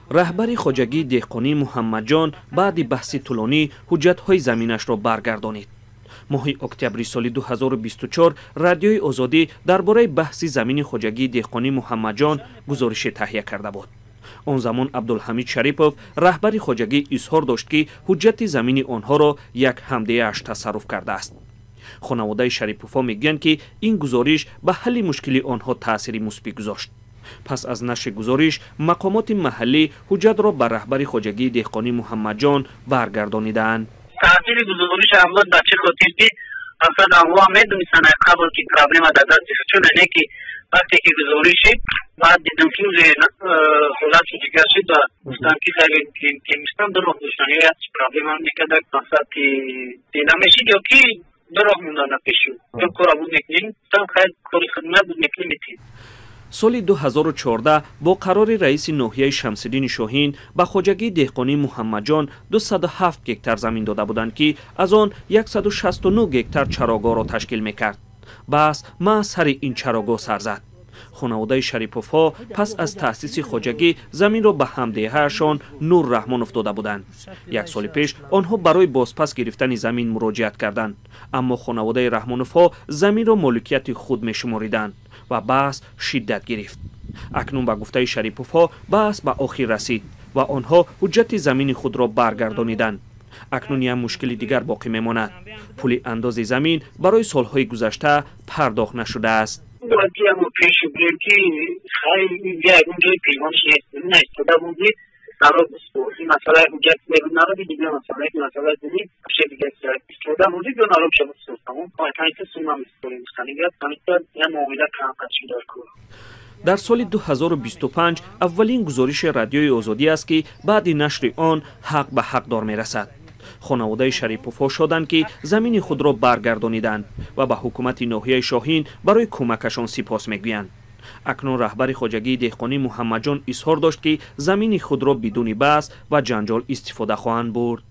Раҳбари хоҷагии деҳқонӣ Муҳаммадҷон баъди баҳси тӯлонӣ ҳуҷҷатҳои заминашро баргардонид. Моҳи октябри соли 2024 Радиои Озодӣ дар бораи баҳси замини хоҷагии деҳқонӣ Муҳаммадҷон гузорише таҳия карда буд. Он замон Абдулҳамид Шарипов, раҳбари хоҷагӣ, изҳор дошт, ки ҳуҷҷати замини онҳоро як ҳамдеяаш тасарруф кардааст. Хонаводаи Шариповҳо мегӯянд, ки ин гузориш ба ҳалли мушкили онҳо таъсири мусбӣ гузошт. Пас аз нашри гузориш мақомоти маҳаллӣ ҳуҷҷатро ба раҳбари хоҷагии деҳқонӣ Муҳаммадҷон баргардонидаанд. Таъсири гузориш аввал ба чӣ хотир, ки масалан аввал медонистанд қабл, ки проблема дар дасти чун не, ки вақте ки гузориш шид, баъд дидам, ки ҳолати дигар шид ва гуфтам, ки хеле кемистан ду роҳ доштан: ё як проблема мекарда, мақсад ки дида мешид, ё ки ду роҳ мондан пешу ё кора буд мекунем. Гуфтам, хайр, кори хидмат буд мекунем, метем. Соли 2014 бо қарори раиси ноҳияи Шамсиддини Шоҳин ба хоҷагии деҳқонӣ Муҳаммадҷон 207 гектар замин дода буданд, ки аз он 169 гектар чарогоҳро ташкил мекард. Баҳс маҳз сари ин чарогоҳ сар зад. Хонаводаи Шариповҳо пас аз таъсиси хоҷагӣ заминро ба ҳамдеҳаашон Нур Раҳмонов дода буданд. Як соли пеш онҳо барои бозпас гирифтани замин муроҷиат карданд, аммо хонаводаи Раҳмоновҳо заминро моликияти худ мешумориданд ва баҳс шиддат гирифт. Акнун, ба гуфтаи Шариповҳо, баҳс ба охир расид ва онҳо ҳуҷҷати замини худро баргардониданд. Акнун як мушкили дигар боқӣ мемонад: пули андози замин барои солҳои гузашта пардохт нашудааст. Бояд ки ҳамо пешу гӯем, ки хай, ягон ҷои пинҳонш нест, наистода будӣ народ. Ин масъалаи ҳуҷҷат мегӯ народи дигар масъала, ки масъалаи дини ше дигар истода будӣ ё народ шабуд созтамон панҷта сумма меспорем гуфтани гап, панҷта я муомила кам шудар кор. Дар соли 2025 аввалин гузориши Радиои Озодӣ аст, ки баъди нашри он ҳақ ба ҳақдор мерасад. Хонаводаи Шариповҳо шоданд, ки замини худро баргардониданд ва ба ҳукумати ноҳияи Шоҳин барои кӯмакашон сипос мегӯянд. Акнун раҳбари хоҷагии деҳқонӣ Муҳаммадҷон изҳор дошт, ки замини худро бидуни баҳс ва ҷанҷол истифода хоҳанд бурд.